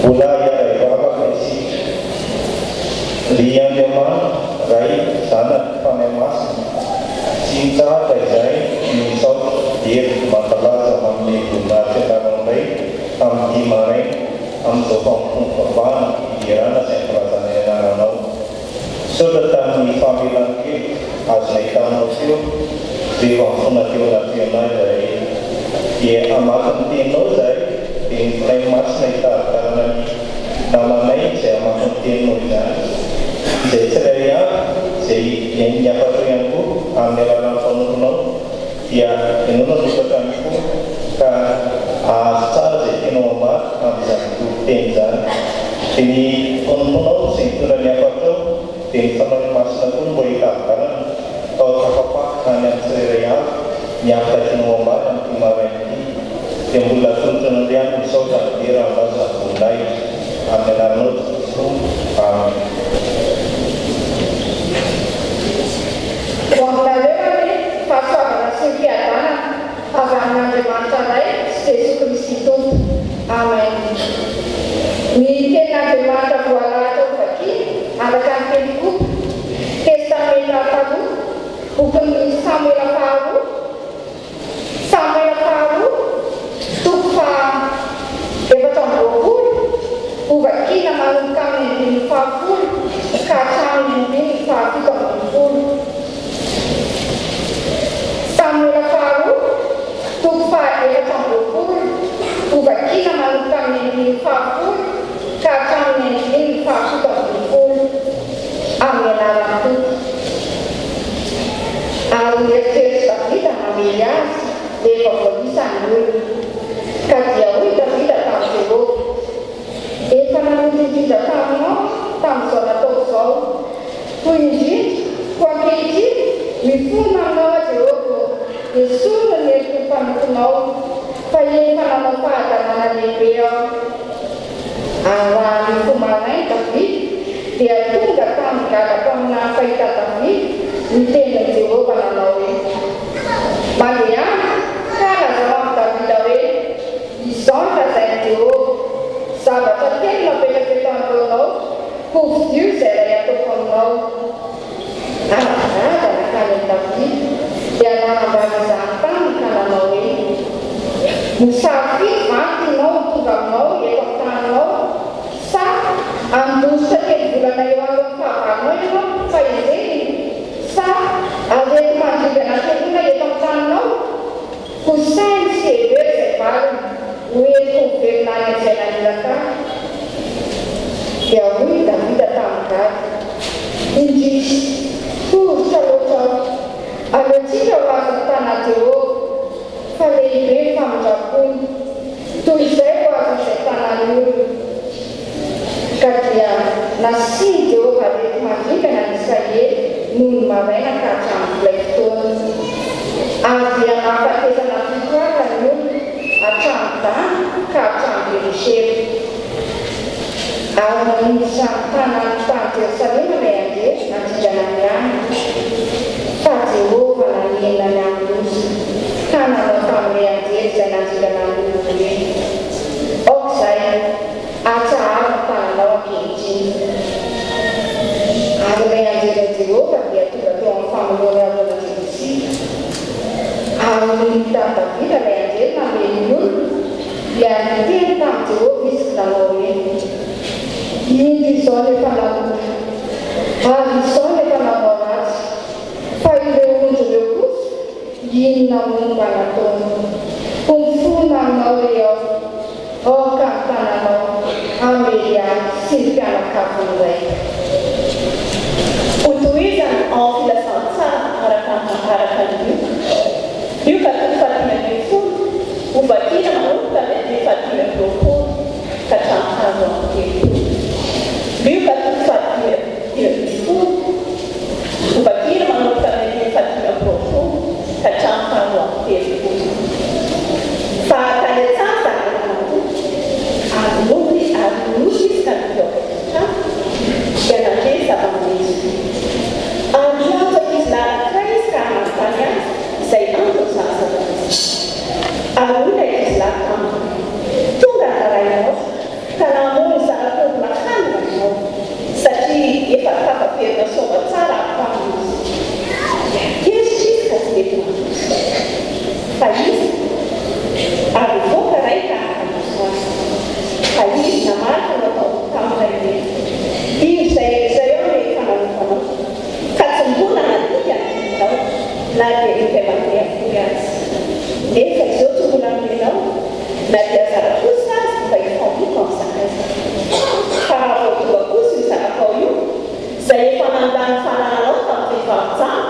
Mbola hiara-hivavaka isika. Ry Andriamanitra, Ray, Zanaka, Fanahy Masina, tsy mitsahatra izahay ny misaotra, dera, mankalaza, manome voninahitra ny anaranao indray amin'ity maraina, amin'izao fanompoam-pivavahana, fiderana sy ankalazana ny anaranao. Misaotra tamin'ny famelan-keloka azonay taminao teo rehefa nifona teo anatrehanao izahay. Dia hamaky ny teninao izahay, dia ny Fanahy Masina hitari-dalana ny namanay izay hamaky ny teninao izany. Izay tsirairay avy izay hihaino ny hafatrao ihany koa amin'ny alalan'ny mpanomponao dia ianao nanokatra ny fo ka hahazo tsara izay tianao ambara amin'izany toriteny izany. Dia ny mpanomponao izay nitondra ny hafatrao dia ny Fanahy Masina koa no mba hitari-dalana ka ho tafapaka any amin'ny tsirairay avy ny hafatra tianao ambara amin'ity maraina ity. Dia mbola atolotro anao ihany ny misaotra ny dera amin'ny laza ny voninahitra. Amin'ny anaranao Jesosy Tompo. Amen. Ho aminareo anie ny fahasoavana sy ny fiadanana avy amin'Andriamanitra Ray sy Jesoa Kristy Tompo. Amen. Ny Tenin'Andriamanitra voalahatra ho vakiana araka ny Perikopa, Testamenta Taloha, bokin'ny Samoela Faharoa, Samoela faharoa, toko faha 24, hovakina manomboka amin'ny andininy fahafolo ka hatramin'ny andininy faha-17. Samoela faharoa, toko faha 24, hovakina manomboka amin'ny andininy fahafolo ka hatramin'ny andininy faha-17. Amin'ny anaran'ny Tompo. Ary nieritreritr'i Davida hamely azy rehefa voaisa ny olona. Ka dia hoy Davida tamin'i Jehovah, Efa nanota indrindra taminao aho tamin'izao nataoko izao. Toy indrindra, koa ankehitriny, mifona aminao aho, Jehovah ô, esorina ny heloky ny mpanomponao, fa efa nanao fahadalana lehibe aho. Ary raha nifoha maraina Davida, dia tonga tamin'i Gada mpaminany mpahita Davida ny tenin'i Jehovah nanao hoe, Mandehana, ka lazao amin'i Davida hoe, 'Izao no lazain'i Jehovah, Zavatra telo no apetrako eto anoloanao, koa fidio izay iray hataoko aminao. Ary Gada nankany amin'i Davida, dia nanambara izany taminy ka nanao hoe, Mosary fito va no tianao ho tonga aminao eto amin'ny taninao? Sa handositra telo volana eo alohan'ny fahavalonao ianao fa henjehiny? Sa areti-mandringana hateloana eto amin'ny taninao? Koa saino sy hevero izay valiny ho entiko miverina any amin'izay naniraka ahy. Dia hoy i Davida tamin'i Gada, Indrisy, tozotra loatra aho! Aleontsika ho azon'ny tanan'i Jehovah, fa lehibe ny famindram-pony, toy izay ho azon'izay tanan'ny olona. Ka dia nasian'i Jehovah areti-mandringana ny Israely nony maraina ka hatramin'ilay fotoana. Ary dia nahafatesana fito alina ny olona, hatramin'i Dana ka hatramin'i Beri-sheba. Ary naniditra ny tanàny tany Jerosalema ilay anjely nandringana ny any. Fa Jehovah nanenina ny amin'ny loza, ka nanao tamin'ilay anjely izay nandringana ny olona hoe, Aoka izay, atsaharo ny tananao ankehitriny. Ary ilay anjelin'i Jehovah dia tonga teo amin'ny famoloan'i Arona Jebosita. Ary nony hitan'i Davida ilay anjely namely ny olona, dia niteny tamin'i Jehovah izy nanao hoe, Indro izao ny efa nanota, ary izao ny efa nanao ratsy, fa ireo ondry ireo kosa, Inona moa no mba nataony? Ho mifona aminao re aho, aoka ny tananao hamely ahy sy ny mpianakavin'ny raiko. Hotohizana ao amin'ny filazantsara araka araka an'i Lioka. Lioka toko faha-15, hovakina manomboka amin'ny andininy faha-25 ka hatramin'ny faha-32. Lioka toko faha-15. Hovakina manomboka amin'ny andininy faha-25 ka hatramin'ny faha-32. Fa tany an-tsaha ny zanaka ramatoa, ary nony ary nony izy ka nivoaka ny trano, dia nandre zava-maneno. Ary niantso ankizilahy anankiray izy ka nanontany azy izay anton'izany zava-nisy izany. Ary hoy ilay ankizilahy taminy, Tonga ny rahalahinao, ka namono. Fa izy namaly ka natao tamin'ny rainy hoe, Indro izay rehetra izay aho no efa nanompo anao, ka tsy mbola nandika ny didinao na dia indray mandeha akory aza. Nefa izao tsy mbola nomenao na dia zara-kosa aza mba hifaliako amin'ny sakaizako. Fa raha vao tonga kosa io zanakao io, izay efa nandany fanananao tamin'ny vehivavy jamba,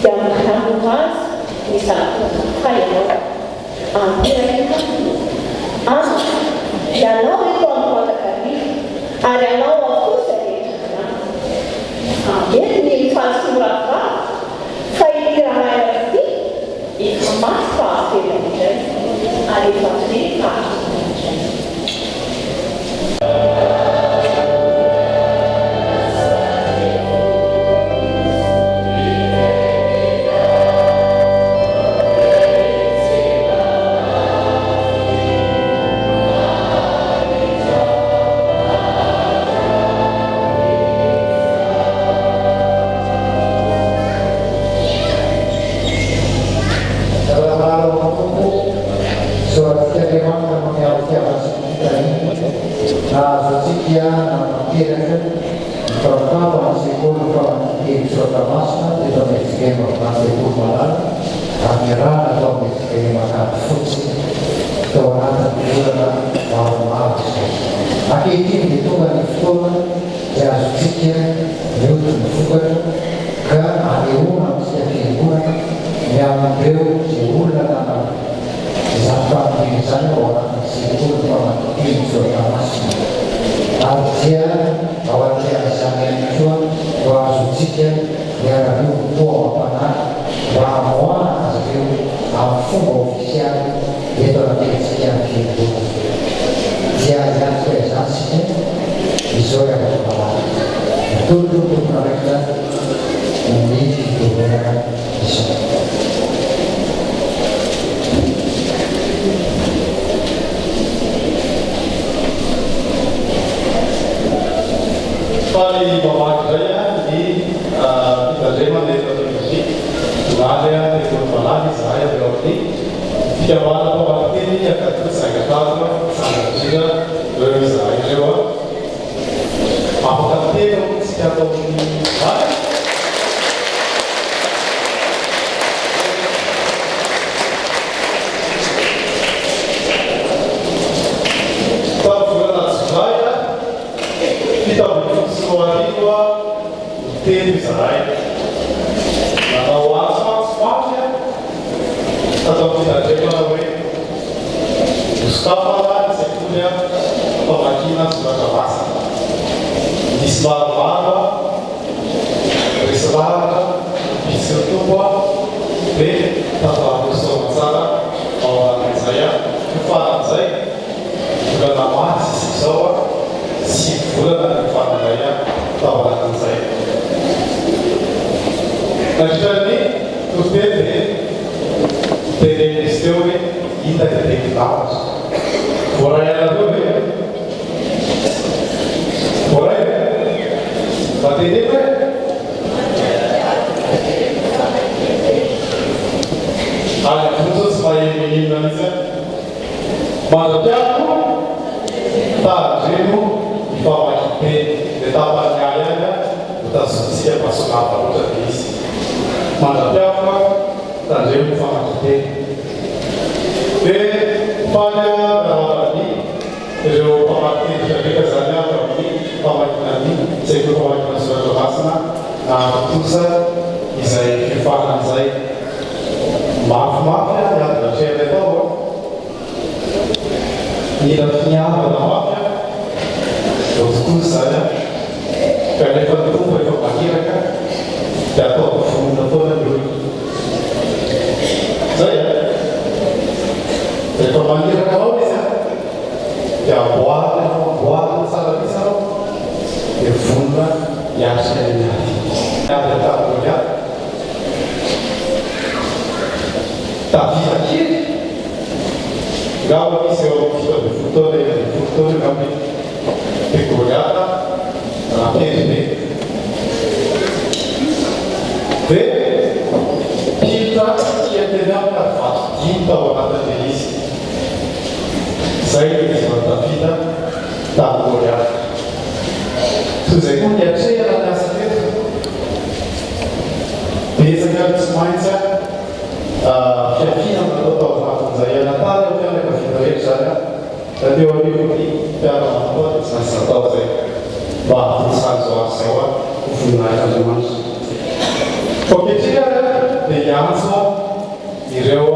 dia manoro azy ny zanak'ondrinao ianao. Anteraka amiko ianao eto amin'ny mandrakariva, ary anao avokoa izay rehetra ananako. Mety ny mifaly sy miraviravy, fa ity rahalahinao ity efa maty fa velona indray, ary efa very fa azonao indray. Raha Tompo, isaorantsika Andriamanitra noho ny fitiavany sy ny fitahiany nahazo antsika nanatanteraka ny fanompoana ny sekoly famakian-teny soratra masina teto amin'ny fjkm Ambohimansekoly Malala ary niarahana tao amin'ny fjkm Ankadifotsy tao anatin'ny volana maromaro izay. Ankehitriny dia tonga ny fotoana izay azontsika mioty ny vokatra ka anehoana amintsika fiangonana ny amin'ireo izay olona nanao izany famonjena izany ao anatin'ny sekoly famakian-teny soratra masina ary dia ao anatrehan'izany ihany koa no ahazoantsika miara-miombom-po ao am-panahy mba hamoahana azy ireo amin'ny fomba ofisialy eto anatrehantsika fiangonana. Dia hiatrika izany isika izao ianareo malala. Atolotro ny tompon'andraikitra ny fitenenana izao. Faly mamaky indray ny fitandremana eto Tunisie. Omaly teto Malala izahay avy ao amin'ny fikambanana mpamaky teny Ankatoa Angatahana Sangadrindra ireo izahay ireo. Afaka miteny ao amintsika ato amin'ny vary. Tamin'ny volana jolay 2017 telo izahay. Nanao antso antso mafy aho tato amin'ny fitandremana hoe, Nosokafana ny sekoly famakiana soratra masina. Nisy maromaro resy lahatra nisy ny Tompo dia tafaroso soamantsara ao anatin'izay fiofanana izay. Volana marsa isika izao, 9 volana ny niofananay tao anatin'izay. Nandritra ny toriteny dia notenenin'izy teo hoe inona ilay teny-javatra. Voaray anareo ve? Voaray ve? Mba teneno e! Any ambony zao tsy maheno inona mihitsy an! Mandra-piato, tandremo ny famakian-teny. Ilay tapany ahy ihany no tazomintsika fa tsy lava loatra ilay izy. Mandra-piato, tandremo ny famakian-teny. Dia faly aho miarahaba ny ireo mpamaky teny rehetra izany avy amin'ny famakiana ny Sekoly Famakiana ny Soratra Masina nahatontosa izay fiofanana izay. Mafimafy ny ady natrehanay tao an! Mila finiavana mafy an! Vao tokoa izany an! Kanefa ny Tompo rehefa maniraka dia ataovy vonona foana ny olona. Zay an! Rehefa maniraka anao Izy an, dia amboarina ianao, amboarina tsara mihitsy ianao, dia vonona hiatrika ny ady. Ady ataon'i Goliata. Davida kely, angamba izy eo amin'ny 17 taona, 16 taona angamba izy, dia Goliata raha kely be. Dia mpilitra kely teny aminy ary vato dimy tao anatin'ilay izy. Izay no nilazan'i Davida. Tany Korea. Toy izay koa ny niatrehana ny asa teto. Betsaka ny tsy maintsy fiafiana natao tao anatin'izay. Nataha ireo fianakaviana rehetra izany na teo anivon'ny mpiara-manompo dia tsy maintsy natao izay mba hahatontosan'izao asa izao ho voninahitr'Andriamanitra. Koa ankehitriny ary dia hiantso ireo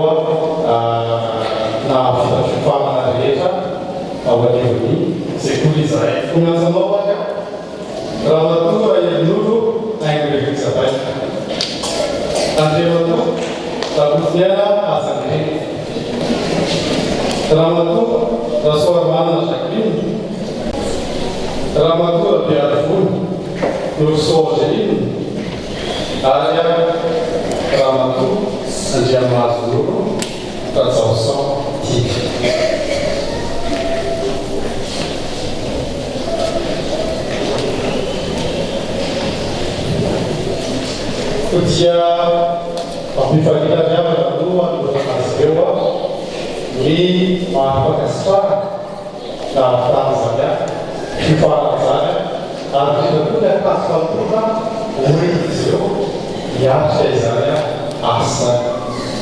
nahavita fiofanana rehetra ao anivon'ny sekoly izahay. Koa miantso anao ary aho, Ramatoa Rahelinoro Haingo Elizabeth, Andriamatoa Rakotoniaina Hajanirina, Ramatoa Rasoarimanana Jacqueline, Ramatoa Rabearivony Norosoa Angeline ary Ramatoa Andriamahazonoro Rajaoson Tiana. Koa dia ampifaliana ry havana no hanolorana azy ireo ny mari-pankasitrahana nahavitana izany fiofanana izany ary indrindra koa ny akanjo fanompoana hoentin'izy ireo hiatrika izany asa izany.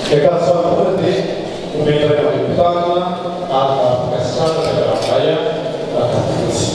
Ny akanjo fanompoana dia omen'ny ray aman-dreny mpitandrina ary mari-pankasitrahana ny avy aminay Ankadifotsy.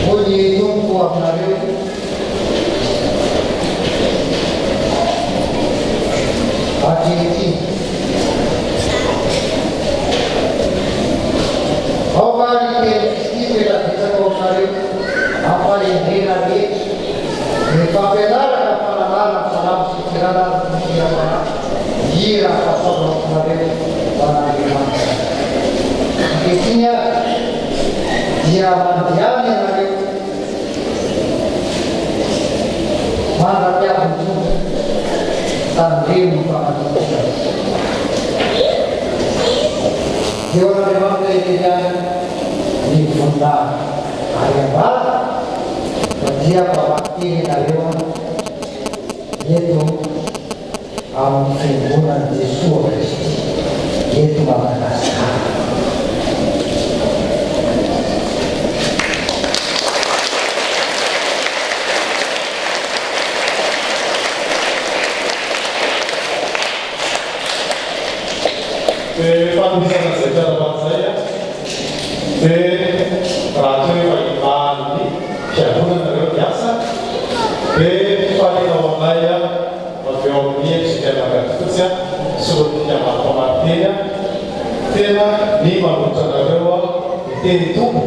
Hoy ny Tompo aminareo, Ankehitriny. Aoka ary ny tenin'i Kristy ho ela betsaka ao aminareo, amin'ny fahendrena rehetra, ny fampianarana, ny fananarana, ny salamo sy ny fihirana ary ny hiram-panahy, hira ny fahasoavana ao am-ponareo ho an'Andriamanitra. Ankehitriny ary dia mandehana ianareo mandra-piavin'ny Tompo, tandremo ny famakian-teny. Eo an'Andriamanitra irery ihany ny voninahitra ary ambara fa dia mpamaky teny ianareo eto amin'ny Fiangonan'i Jesoa Kristy eto Madagasikara. Dia fanohizana izay fiarahabana izay dia raha toa efa hivahan'ny fiangonana ireo ny asa dia fifaliana ho anay. solon'ny fikamban'ny mpamaky teny aho, tena ny manolotra anareo aho ny teny Tompo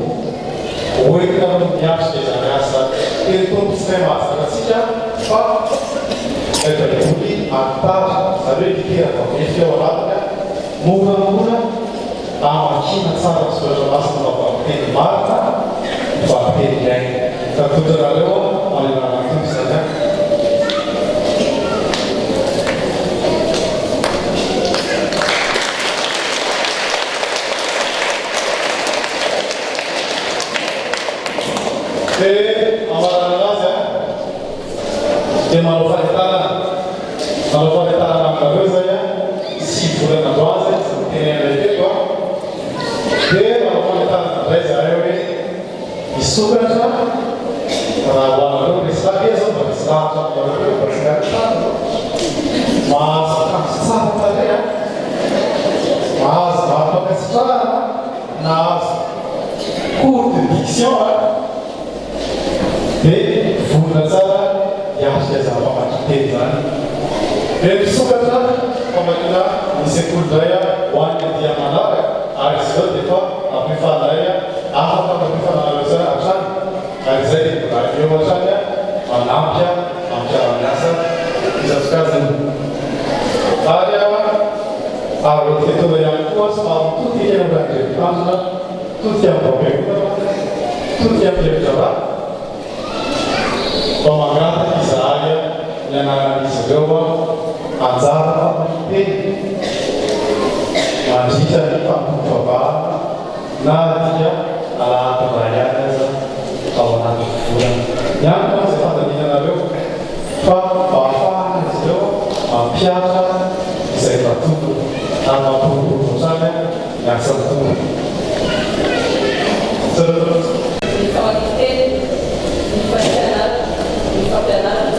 ho entinareo miatrika izany asa izany. Teny Tompo tsy mahay mahazaka antsika fa ilay baiboly alitara, izany hoe litera vaventy ao anatiny, moramora hamakiana tsara ny soratra masina mba vakiteny marina, vakiteny miaina. Ka atolotra anareo aho amin'ny anaran'ny Tompo izany aho. Dia hamaranana azy an, dia manao fanentanana, manao fanentanana aminareo izay an, 9 volana androany izay tsy nitenenanay teto an, dia manao fanentanana indray izahay hoe hisokatra raha ho anareo resy lahatra, iza zao mba resy lahatra aminareo hoe mba tsy miaritra tsara zao, mahazo akanjo tsara tarehy an, mahazo mari-pankasitrahana, Nahazo cours de diction a! Dia vonona tsara hiatrika izany famakian-teny izany. Dia misokatra famakiana ny sekoly indray ho an'ny andiany manaraka ary izy ireo dia efa nampifaninay afaka mampiofana anareo tsara hatrany ary izay dia mbola eo hatrany manampy amin'ny mpiara-miasa isan-tsokajiny. Ary Ary ny fotoana ihany koa somary mitodika eo amin'ireo mpitandrina, mitodika amin'ny voam-piangonana, mitodika amin'ny hevi-draharaha, mba mangataka izahay ny ananan'izy ireo anjara famoron-teny mandritra ny fanompoam-pivavahana na dia alahady iray ihany aza ao anatin'ny volana. Miankina amin'izay fandaminanareo fa mba ahafahan'izy ireo mampihatra izay efa tompony ary mampiroborobo hatrany ny asan'ny Tompo. Misaotra tompoko. Ny famakian-teny, ny fampianarana, ny fampianarana.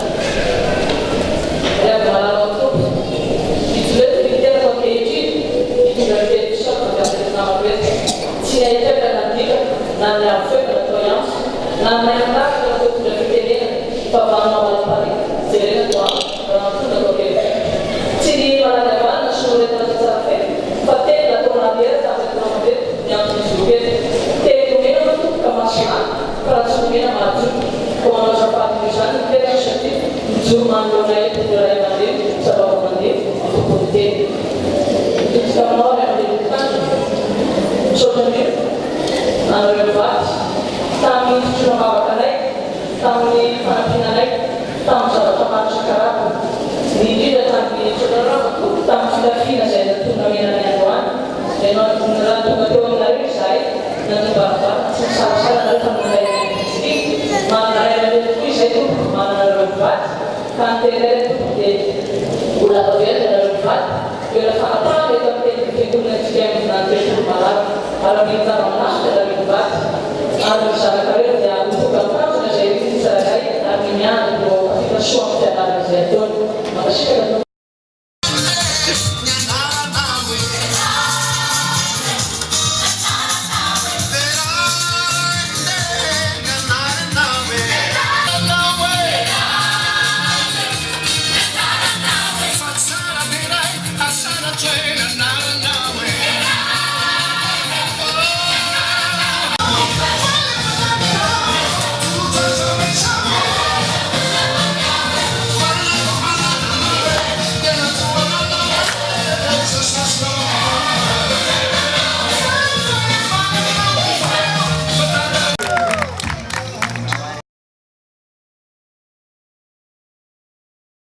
Ry havana malala ao Tompo, ijoro eto ny tenako ankehitriny, hitondra ny teny fisaorana avy amin'ireto namako ireto. Tsy ny haitraika na ny dikako, na ny avo feo natao hiantso, na ny main-tarika natao hitondra fitenenana, fa vanona ao ambalim-parihy, jerena to amiko, raha mitondra atao kely fotsiny. Tsy ny malady havanana sy noretina sy tsara fefy, fa teny natao naliery tamin'ireto namako ireto ny antony ijoroako eto. Teny nomena no tompoko ka mahasolana, fa raha tsy nomena mahajono. Koa manao azafady noho izany ny tenako satria mijoro manoloana eto ireo ray aman-dreny sy vava-mandeha ny tompon'ny teny. Mitodika aminao ray aman-dreny mpitandrina. Misaotra indrindra anareo mivady tamin'ny fitroana am-bavaka anay, tamin'ny fanampiana anay tamin'ny zavatra maro isan-karazany, ny indrindra tamin'ny fisaorana tamin'ny fitafiana izay natonina ny androany. Ianao raha tonga teo aminareo izahay, nandoa-baravarana, tsy nisalasala nareo fa nandray anay Kristy. Manana ray aman-dreny tokoa izay tompoko, manana anareo mivady, ka ny teninay ry tompoko dia mbola averina ianareo mivady, toerana fanapahana eto amin'ny tenin'ny fiangonana antsika amin'ny tempoly malala. Ary amin'ny zava-mahasotra ianareo mivady, ary ny zanakareo dia ho tonga amin'ny tanjona izay irin'ny tsirairay ary ny miandry no tafita soa amin'ny fianarana izay ataony.